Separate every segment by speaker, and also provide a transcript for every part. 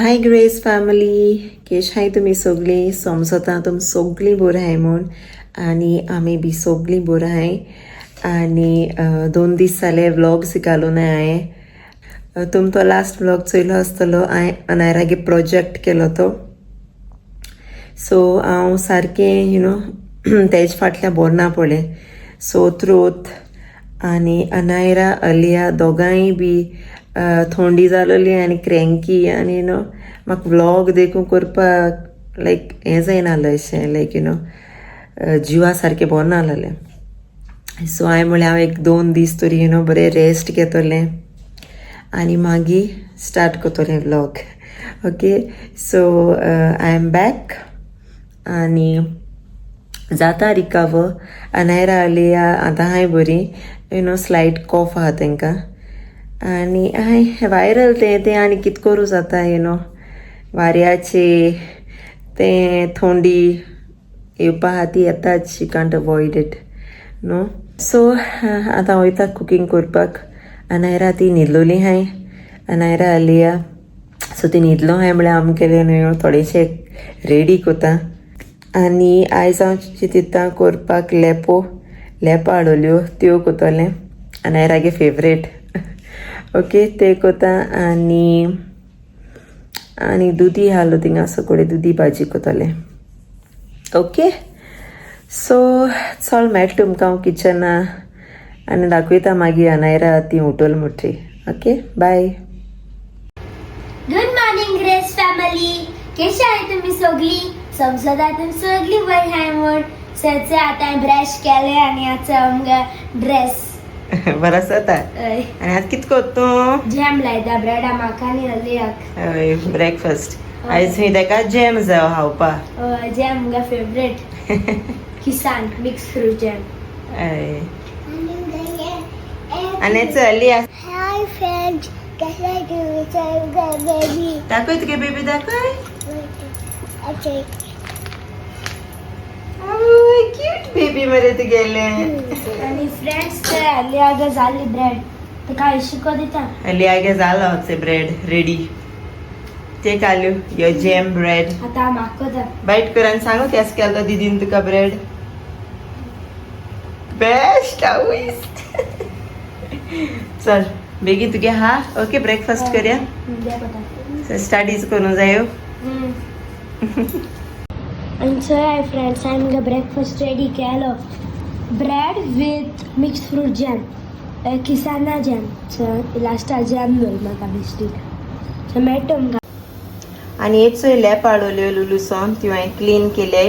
Speaker 1: हाय grace family, केश हाय तुमी सगळीं? समजता तुम सगळीं बरीं आहाय म्हूण आनी आमी बी सगळीं बरीं आहाय. आनी 2 दीस जाले व्लॉग्स घालूं ना हांवें. तुम तो लास्ट व्लॉग चोयलो आसतलो, हांवें अनायरागे प्रोजेक्ट केलो तो. सो हांव सारकें तेज फाटल्यान बरें ना पळय, सो थ्रोत आनी अनायरा अलिया दोगांय बी थंडी जालोली आनी क्रँकी आनी म्हाका व्लॉग देखून करपाक लायक हें जायना जालें अशें, लायक जिवा सारकें बरें ना जालें. सो हांवें म्हणलें हांव एक 2 दीस तरी बरें रेस्ट घेतलें आनी मागीर स्टार्ट करतलें vlog. Okay, so I am back आनी जाता रिकवर. अनायरा आलिया आतां हांय बरी, स्लायट कॉफ आहा तांकां आनी हांय वायरल तें तें आनी कित करूं जाता, वाऱ्याचे तें थंडी येवपा आहा ती येताच, you can't avoid it न्हू. सो आतां वयता कुकींग करपाक. अनायरा ती न्हिदलोली हांय, अनायरा आलिया. सो ती न्हिदलो हांय म्हळ्यार आमगेलें न्हू थोडेशें रेडी कोता. आनी आयज हांव चिंतता करपाक लेपो, लेपो हाडल्यो त्यो कोतलें, अनायरागे फेवरेट. ओके, ते कोता आनी आनी दुदी हालो थिंगा सगळे, दुदी भाजी कोतलें. ओके, सो चल मेळटा तुमकां हांव किचना आनी दाखयता मागीर अनायरा ती उठल म्हणटरी. Okay, bye.
Speaker 2: Good morning grace family, कशी आहे तुम्ही सगळी? समजता तुम्ही सगळी बरी आहे म्हूण. सचे आतां ब्रश केले आनी आतां आमकां ड्रेस.
Speaker 1: बरें आसा. आनी आतां कित कोत तूं?
Speaker 2: जॅम लायता ब्रेडा, म्हाका आनी अलियाक.
Speaker 1: हय, ब्रेकफास्ट आयज खंय ताका जॅम जायो खावपा.
Speaker 2: जॅम आमकां फेवरेट, किसान मिक्स फ्रूट जॅम.
Speaker 1: हय, आनी चली.
Speaker 3: हाय फ्रेंड्स, कसे तुम्ही बेबी?
Speaker 1: दाखय तुगे बेबी, दाखय.
Speaker 3: अच्छा.
Speaker 1: क्यूट बेबी मरे तुगेले.
Speaker 2: आनी फ्रेंड्स, ते अलियागे जाली ब्रेड, ताका शिको दिता.
Speaker 1: अलियागे जालो ते ब्रेड रेडी, ते काल्यो यो जॅम ब्रेड.
Speaker 2: आतां म्हाका कोता.
Speaker 1: बायट कर आनी सांगू केस केलो तो दिदीन तुका ब्रेड. बेस्ट आवयस. चल बेगीन तुगे हा, ओके, ब्रेकफास्ट करया.
Speaker 2: द्या कोता.
Speaker 1: स्टडीज करूं जायो.
Speaker 2: आनी चोय फ्रेंड्स, हांवें मुगे ब्रेकफास्ट रेडी केलो, bread with mix fruit jam, किसाना jam. So लास्टा jam मेळ म्हाका बेस्टीक. सो मेळटा तुमकां.
Speaker 1: आनी एक चोय लेप हाडवल्यो लुलूसोन, त्यो हांवें क्लीन केले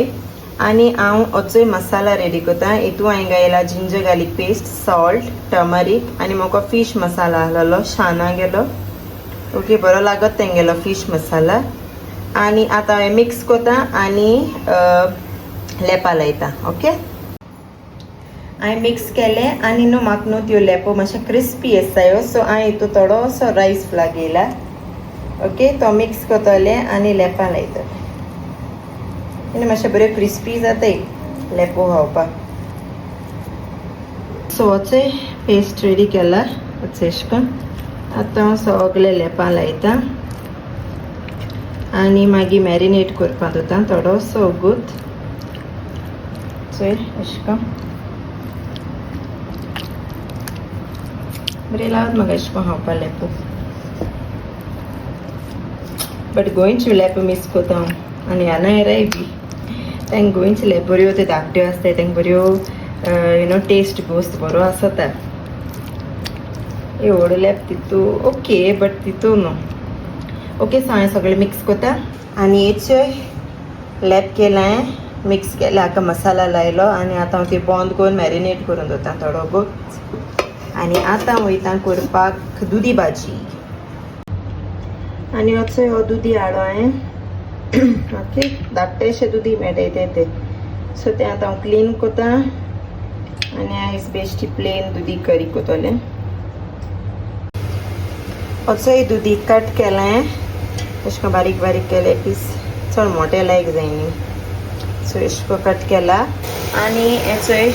Speaker 1: आनी हांव ओचोय मसाला रेडी करता. हितू हांवें घायला ginger garlic paste, salt, turmeric आनी म्हाका फीश मसाला आहलोलो शाना गेलो. ओके, बरो लागत तेंगेलो फीश मसाला. आनी आतां हांवें मिक्स करता आनी लेपा लायता. ओके, हांवें मिक्स केलें आनी न्हू म्हाका न्हू त्यो लेपो मातशें क्रिस्पी आसतायो, सो हांवें हितू थोडोसो रायस फ्लार घेयला. ओके, तो मिक्स करतलें आनी लेपां लायतलें आनी मातशें बऱ्यो क्रिस्पी जाताय लेपो खावपाक. सो वचय पेस्ट रेडी केला अशें करून आतां हांव सगळे लेपां लायता आनी मागीर मॅरिनेट करपाक दवरता थोडोसो वगत. चोय, अशें करून बरें लागत म्हाका अशें करून खावपाक लेपो. बट गोंयची लेपो मिस करता हांव आनी अनायराय बी. तांकां गोंयची लेप बऱ्यो, त्यो धाकट्यो आसताय, तांकां बऱ्यो टेस्ट गोस्त बरो आसता. हे व्हड लेप तितू ओके, बट तितू न्हू. ओके, सो हांवें सगळें मिक्स करता आनी हेचोय लेप केलां, मिक्स केलें, हाका मसाला लायलो आनी आतां हांव ती बंद करून मॅरिनेट करून दवरता थोडो वगत. आनी आतां वयता करपाक दुदी भाजी. आनी वचोय हो दुदी हाडो हांवें. ओके, धाकटेशे दुदी मेळटाय ते ते. सो तें आतां हांव क्लीन करता आनी आयज बेश्टी प्लेन दुदी करी करतलें. वचोय दुदी कट केलें, अशें करून बारीक बारीक केले पीस, चड मोटे लायक जाय न्ही. सो अशें करून कट केला आनी हेचोय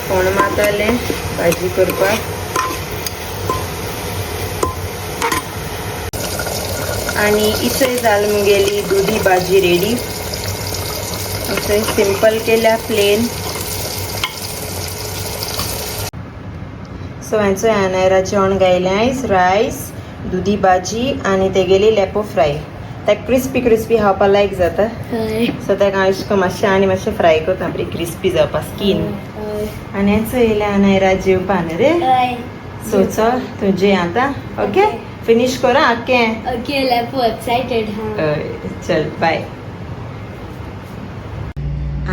Speaker 1: फोण मारतलें भाजी करपाक. आनी इचय जाल मुगेली दुदी भाजी रेडी. अशें सिंपल केल्या, प्लेन. सो हांचो अनायरा जेवण गायलें आयज, रायस, दुदी भाजी आनी तेगेली लेपो फ्राय. ताका क्रिस्पी क्रिस्पी खावपा लायक जाता.
Speaker 2: हय.
Speaker 1: सो ताका हांव अशें करून मातशें आनी मातशें फ्राय करता, बरी क्रिस्पी जावपा स्कीन.
Speaker 2: हय.
Speaker 1: आनी हेंचो येयलें अनायरा जेवपा न्ही रे.
Speaker 2: हय.
Speaker 1: सो चल तूं जेय आतां. ओके, फिनीश कर आक्कें.
Speaker 2: ओके, लेपो एक्सायटेड हा.
Speaker 1: हय, चल बाय.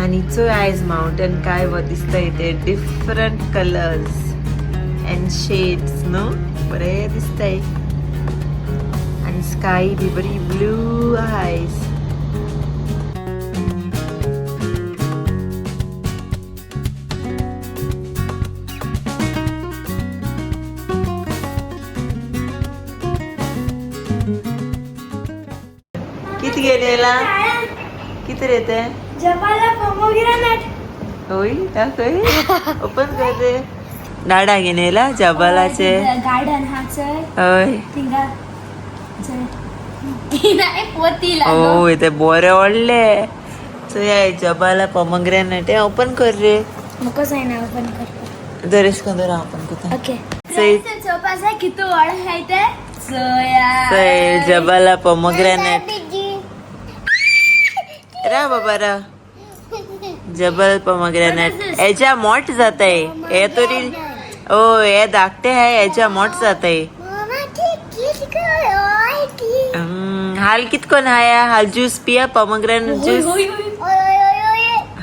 Speaker 1: आनी चोय आयज माउंटन काय वो दिसता ते डिफरंट कलर्स एंड शेड्स न्हू, बरें दिसताय. आनी स्काय बी बरी ब्लू आयज. किती गेलेला किती रे ते?
Speaker 2: जपाला पोमोग्रेनेट.
Speaker 1: होय, दाखय, ओपन कर रे. डाडा घेवन येयला जबालाचे.
Speaker 2: गार्डन हा चल.
Speaker 1: हय.
Speaker 2: थिंगा चल नाही पोती लागो.
Speaker 1: होय, ते बरे व्हडले. चोय, जबाला पोमग्रेनेट हे ओपन कर रे.
Speaker 2: म्हाका जायना ओपन करपाक.
Speaker 1: दरेश कर, हांव ओपन करता.
Speaker 2: ओके.
Speaker 1: चोय.
Speaker 2: चोवपा जाय कितू व्हड आहाय ते चोया.
Speaker 1: चोय, जबाला पोमग्रेनेट. रा बाबा रा, जबल पोमग्रेनेट. एजा मोठ जाताय हे तरी. ओ, हे धाकटे हाय, एजा मोठ जाताय. हाल कितकोन हाया, हाल ज्यूस पिया, पोमग्रेनेट ज्यूस.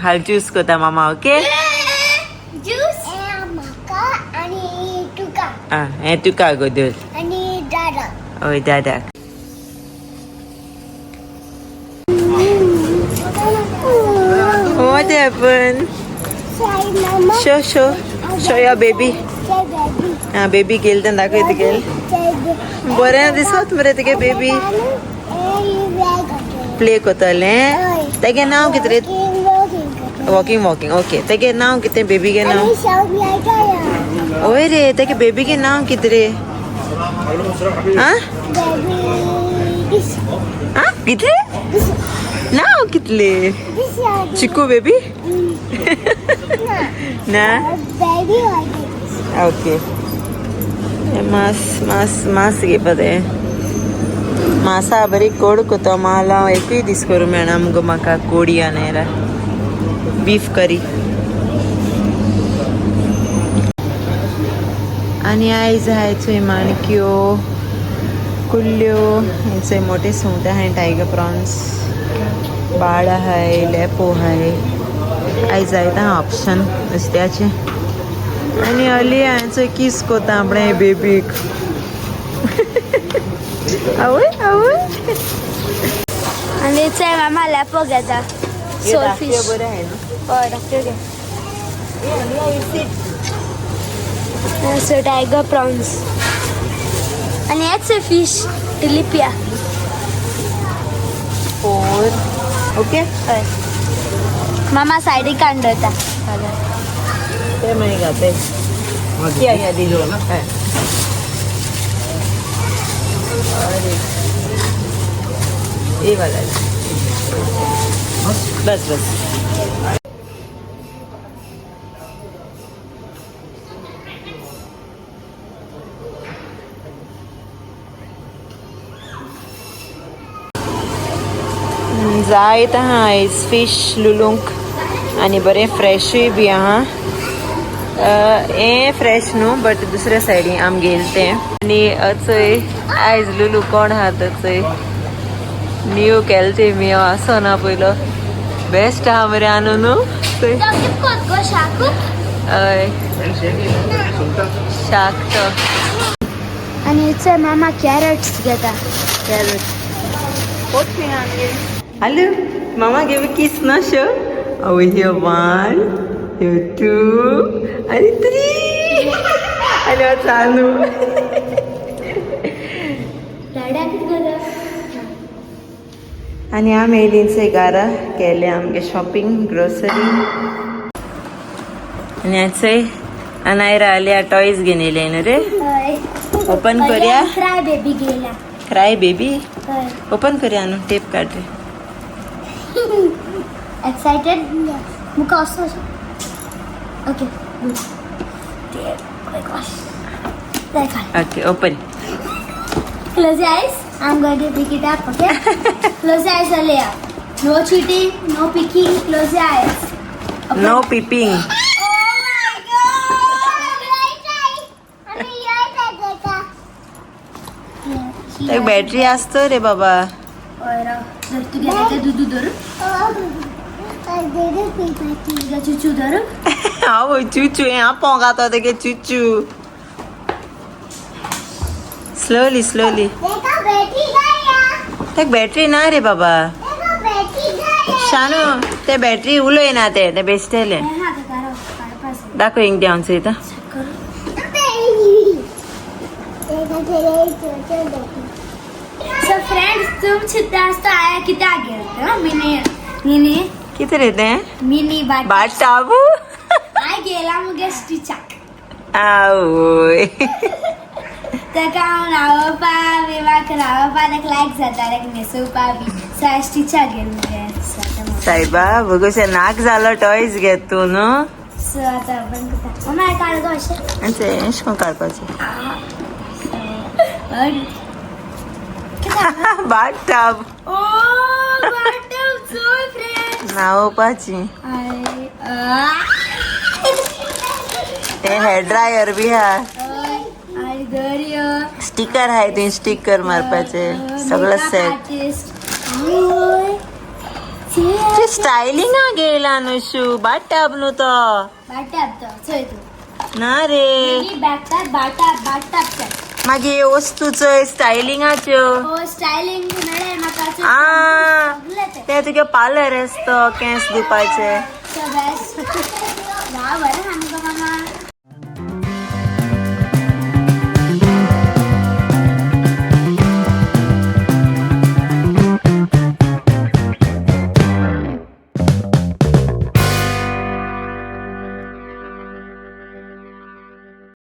Speaker 1: हाल ज्यूस कोता मामा. ओके.
Speaker 2: ज्यूस.
Speaker 3: आणि तुका.
Speaker 1: आ, हे तुका गो दर.
Speaker 3: आणि दादा.
Speaker 1: ओय, दादा. What happened?
Speaker 3: Say mama.
Speaker 1: Show, show, show your baby.
Speaker 3: Say baby.
Speaker 1: हा, बेबी गेल तें दाखय तुगेल. बरें दिसत मरे तुगे बेबी. प्ले कोतलें. तेगे नांव कितें रे? Walking walking, okay. तेगे नांव कितें, बेबी गे नांव? ओय रे, तेगे बेबी गे नांव कितें रे? आ आ, कितले नांव, कितले? चिकू बेबी ना. ओके, मास मास मास घेवपा ते मासा बरी कोड कोता. माला एकूय दीस करूं मेळना मुगो म्हाका कोडी आनायरा बीफ करी. आनी आयज आहाय चोय माणक्यो, कुल्ल्यो, चोय मोठे सुंगटां आहाय, टायगर प्रॉन्स, बाळ आहाय, लेपो आहाय. आयज जायता ऑप्शन नुस्त्याचें. आनी अली हांवें चोय किस कोता आपणे बेबीक. आवय आवय.
Speaker 2: आनी चोय मामा लेपो घेता, सोल फिश.
Speaker 1: बरें आहे न्हू.
Speaker 2: हय, धाकट्यो घे. सो टायगर प्रॉन्स आनी हेच फिश टिलिपिया.
Speaker 1: Four, okay.
Speaker 2: हय, मामा सायडीक काडून दवरता.
Speaker 1: ते मागीर घातय. या या, दिलो. हय. अरे, ये वाला, बस बस. जायत आहा आयज फिश लुलूंक आनी बरें फ्रेशूय बी आहा. हें फ्रेश न्हू, बट दुसऱ्या सायडीन आमगेल तें. आनी चोय आयज लुलू कोण आहा तो चोय. न्यू केल ते मी आसो ना पयलो. बेस्ट आहा मरे आनू न्हू चोय. हय, शाक तो.
Speaker 2: आनी चोय मामा कॅरट्स घेता.
Speaker 1: Carrot. Hello, Mama give a kiss, no show. Oh, here one, here two, and three. Hello, Chanu.
Speaker 2: दादा कितें करता?
Speaker 1: आनी आमी येयलीं घरा, केलें आमगे शॉपिंग, ग्रोसरी. आनी चोय अनायरा आल्या, टॉयज घेवन येयले न्हू रे.
Speaker 2: हय.
Speaker 1: ओपन करूया.
Speaker 2: क्राय बेबी घेयला.
Speaker 1: Cry baby. ओपन करूया न्हू, टेप काढ रे.
Speaker 2: एक्सायटेड मुका असं. Okay, good.
Speaker 1: Okay, open.
Speaker 2: Close your eyes. I'm going to pick it up, okay? Close your eyes, Alea. No cheating, no picking. Close your eyes. Okay.
Speaker 1: No peeping.
Speaker 2: Oh my God!
Speaker 1: एक battery असतो रे बाबा.
Speaker 2: धर तू घे दूध धर. तुझ्या चुचू धर.
Speaker 1: हांव चुचू हें आपोंक आतां तेगे चुचू. Slowly slowly. तेक बॅटरी ना रे बाबा. शानू, ते बॅटरी उलयना, ते ते बेश्टेले.
Speaker 2: हा काढ काढपास.
Speaker 1: दाखव इंग द्यावन चोयता.
Speaker 2: कर. सो फ्रेंड्स, तुम चित्ता असता आया कित्याक गेलं मिनी मिनी
Speaker 1: कितें रे तें?
Speaker 2: मिनी बाट.
Speaker 1: बाटाबू.
Speaker 2: I गेला मुगे स्टिचाक.
Speaker 1: आवय.
Speaker 2: ताका हांव न्हांवपा बी, म्हाका न्हांवपा ताका लायक जाता, ताका न्हेसोवपा बी. सो हांव स्टिचाक गेल मुगे. सो आतां
Speaker 1: सायबा, बघूशे नाक झालो टॉयज घेत तूं न्हू.
Speaker 2: सो आतां ओपन करता. मम्मा, काड गो अशें.
Speaker 1: आनी एश कोण काडपाचें? बाटाब.
Speaker 2: ओ बाटम चोय फ्रेंड्स.
Speaker 1: न्हावपाची ते हेअर ड्रायर बी हा.
Speaker 2: आनी दर्यो.
Speaker 1: स्टिकर हाय तुवें स्टिकर मारपाचे सगळं सेट.
Speaker 2: आर्टिस्ट.
Speaker 1: ते स्टायलिंगा गेला न्हू शू, बाटाब न्हू तो.
Speaker 2: बाटाब तो चोय तूं.
Speaker 1: ना रे.
Speaker 2: मिनी बॅकटाप बाटाब बाटाब चल.
Speaker 1: मागीर वस्तू चोय स्टायलिंगाच्यो.
Speaker 2: ओ स्टायलिंग नडे म्हाका.
Speaker 1: आ.
Speaker 2: सगळें तें.
Speaker 1: ते तुगे पार्लर आसतो केंस धुवपाचे.
Speaker 2: So best.